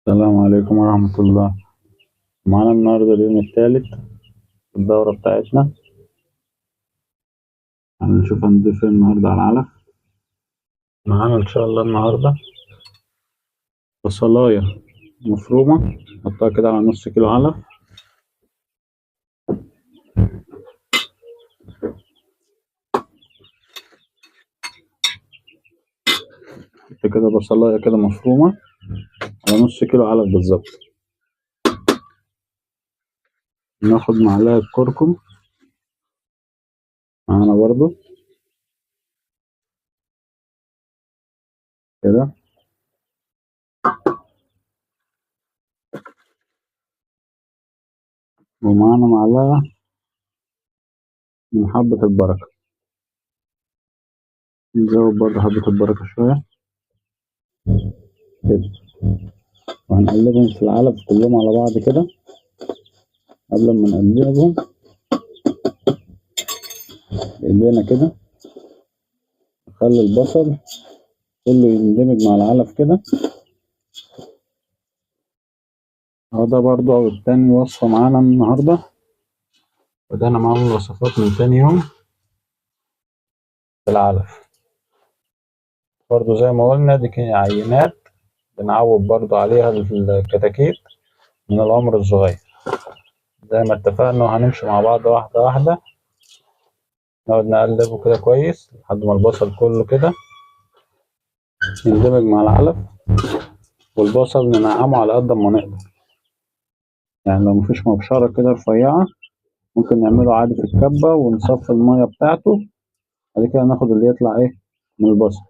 السلام عليكم ورحمة الله. معانا النهاردة اليوم الثالث في الدورة بتاعتنا. هنشوف هنضيف ايه النهاردة على العلف. معانا إن شاء الله النهاردة بصلاية مفرومة، نحطها كده على نص كيلو علف. نحط كده بصلاية كده مفرومة على نص كيلو علف بالظبط. ناخد معلقة كركم معانا برضو كده، ومعانا معلقة من حبة البركة، نزود برضو حبة البركة شوية كده، وهنقلبهم في العلف كلهم على بعض كده. قبل ما نقلبهم بايدينا كده نخلي البصل كله يندمج مع العلف كده. اهو ده برضو او التاني وصفة معانا النهاردة، بدأنا معاهم الوصفات من تاني يوم في العلف. برضو زي ما قلنا دي عينات بنعود برضو عليها الكتاكيت من العمر الصغير، زي ما اتفقنا، وهنمشي مع بعض واحدة واحدة. نقعد نقلبه كده كويس لحد ما البصل كله كده يندمج مع العلف، والبصل ننعمه على قد ما نقدر. يعني لو مفيش مبشرة كده رفيعة ممكن نعمله عادي في الكبة ونصفي المية بتاعته، بعد كده ناخد اللي يطلع ايه من البصل،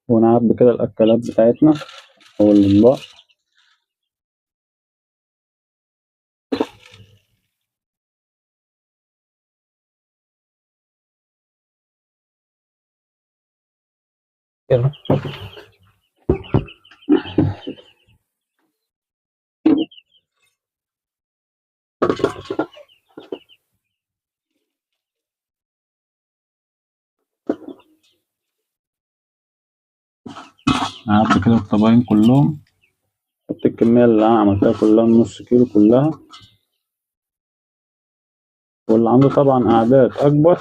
ونعبي كده الأكلات بتاعتنا أو الأطباق. كده نعبي كده الطبقين كلهم. حط الكمية اللي أنا عملتها كلها نص كيلو كلها، واللي عنده طبعا أعداد أكبر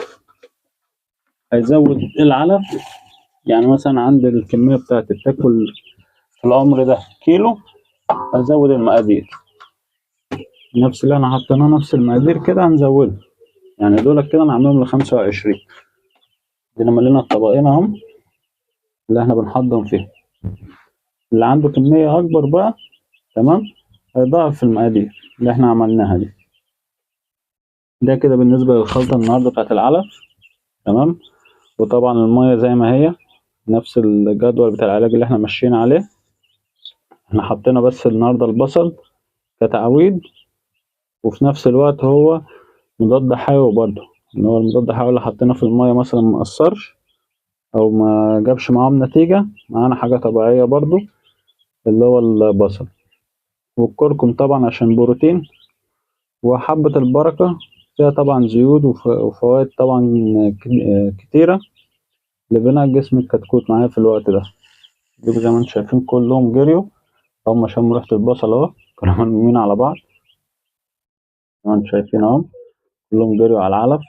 هيزود العلف. يعني مثلا عند الكمية بتاعت التاكل في العمر ده كيلو، هزود المقادير نفس اللي احنا حطيناه، نفس المقادير كده هنزوده. يعني دولت كده انا عاملهم ل25. دي ملينا الطبقين اهم اللي احنا بنحضن فيهم. اللي عنده كمية أكبر بقى تمام هيضاعف في المقادير اللي احنا عملناها دي. ده كده بالنسبة للخلطة النهاردة بتاعت العلف تمام. وطبعا المية زي ما هي نفس الجدول بتاع العلاج اللي احنا ماشيين عليه. احنا حطينا بس النهاردة البصل كتعويض، وفي نفس الوقت هو مضاد حيوي برضه، ان هو المضاد الحيوي اللي حطيناه في المية مثلا ما اثرش او ما جابش معاهم نتيجة، معانا حاجة طبيعية برضه اللي هو البصل والكركم طبعا عشان بروتين، وحبة البركة فيها طبعا زيوت وفوائد طبعا كتيرة لبناء جسم الكتكوت معايا في الوقت ده. دول زي ما انتم شايفين كلهم جريوا هم شموا ريحة البصل اهو، كانوا ملمومين على بعض زي ما انتم شايفين اهو، كلهم جريوا على العلف.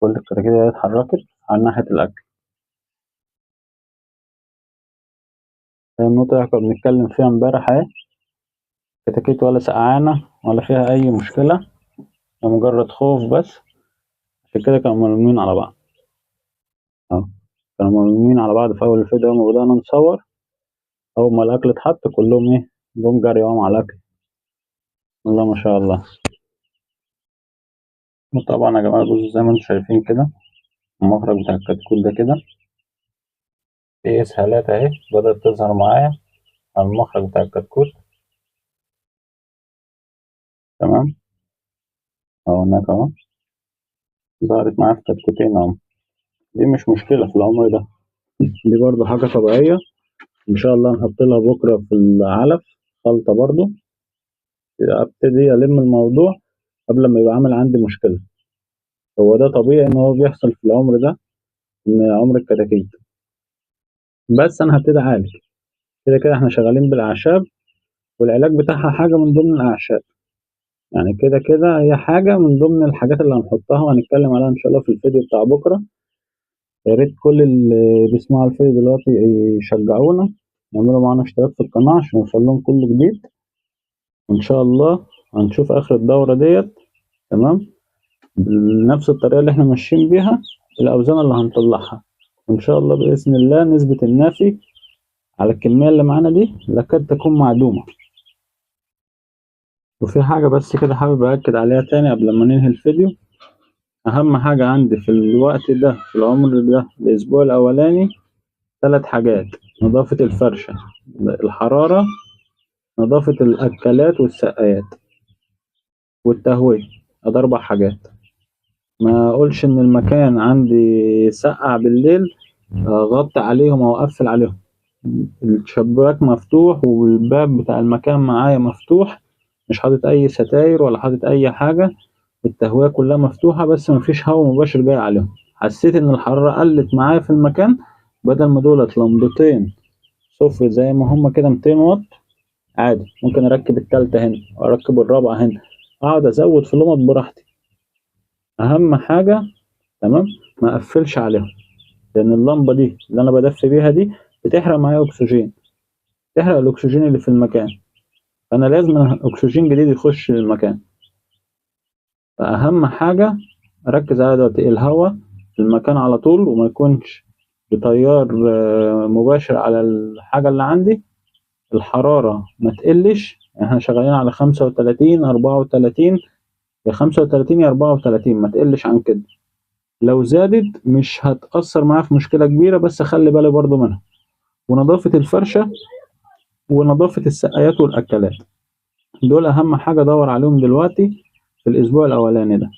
كل الكتاكيت اهي اتحركت على ناحية الأكل. هي النقطة اللي احنا كنا بنتكلم فيها امبارح اهي، كتاكيت ولا سقعانة ولا فيها أي مشكلة، ده مجرد خوف بس، عشان كده كانوا ملمومين على بعض اهو. كانوا ملمومين على بعض في أول الفيديو أول ما بدأنا نصور، أول ما الأكل اتحط كلهم إيه جم جري اهو على الأكل، الله ما شاء الله. وطبعا يا جماعة بصوا زي ما انتم شايفين كده المخرج بتاع الكتكوت ده كده في إسهالات أهي بدأت تظهر معايا على المخرج بتاع الكتكوت تمام. أهو هناك أهو ظهرت معايا في كتكوتين أهو. دي مش مشكلة في العمر ده، دي برضو حاجة طبيعية إن شاء الله. نحط لها بكرة في العلف خلطة برضو، أبتدي ألم الموضوع قبل ما يبقى عامل عندي مشكلة. هو ده طبيعي إن هو بيحصل في العمر ده، إن عمر الكتاكيت. بس انا هبتدي اعالج. كده كده احنا شغالين بالاعشاب، والعلاج بتاعها حاجة من ضمن الاعشاب، يعني كده كده هي حاجة من ضمن الحاجات اللي هنحطها وهنتكلم عليها ان شاء الله في الفيديو بتاع بكرة. يا ريت كل اللي بيسمعوا الفيديو دلوقتي يشجعونا، يعملوا معانا اشتراك في القناة عشان يوصل لهم كل جديد. وان شاء الله هنشوف اخر الدورة ديت، تمام، بنفس الطريقة اللي احنا ماشيين بيها الاوزان اللي هنطلعها، وان شاء الله باذن الله نسبة النافي على الكمية اللي معانا دي لكاد تكون معدومة. وفي حاجة بس كده حابب أأكد عليها تاني قبل ما ننهي الفيديو. أهم حاجة عندي في الوقت ده، في العمر ده، الأسبوع الأولاني، 3 حاجات: نظافة الفرشة، الحرارة، نظافة الأكلات والسقايات، والتهوية. أدي 4 حاجات. ما أقولش إن المكان عندي سقع بالليل أغطي عليهم أو أقفل عليهم. الشباك مفتوح والباب بتاع المكان معايا مفتوح، مش حاطط أي ستاير ولا حاطط أي حاجة، التهوية كلها مفتوحة، بس مفيش هواء مباشر جاي عليهم. حسيت إن الحرارة قلت معايا في المكان، بدل ما دولت لمبتين صفر زي ما هما كده 200 واط عادي، ممكن أركب التالتة هنا وأركب الرابعة هنا، أقعد أزود في لمط براحتي. أهم حاجة تمام ما أقفلش عليهم، لأن اللمبة دي اللي أنا بدفي بيها دي بتحرق معايا أكسجين، تحرق الأكسجين اللي في المكان، فأنا لازم أكسجين جديد يخش للمكان. فأهم حاجة أركز على دلوقتي الهواء في المكان على طول، وما يكونش بتيار مباشر على الحاجة اللي عندي. الحرارة ما تقلش، احنا شغالين على 35 34، يا 35 يا 34، ما تقلش عن كده. لو زادت مش هتأثر معايا في مشكلة كبيرة، بس خلي بالي برضو منها. ونظافة الفرشة ونظافة السقايات والأكلات، دول أهم حاجة أدور عليهم دلوقتي في الأسبوع الأولاني ده.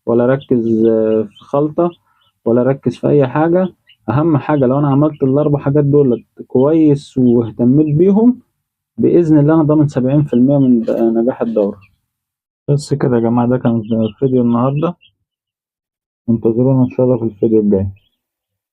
ولا ركز في خلطة ولا ركز في أي حاجة. أهم حاجة لو أنا عملت الأربع حاجات دول كويس واهتميت بيهم، بإذن الله أنا ضامن 70% من نجاح الدورة. بس كده يا جماعة، ده كان الفيديو النهاردة. انتظرونا إن شاء الله في الفيديو الجاي.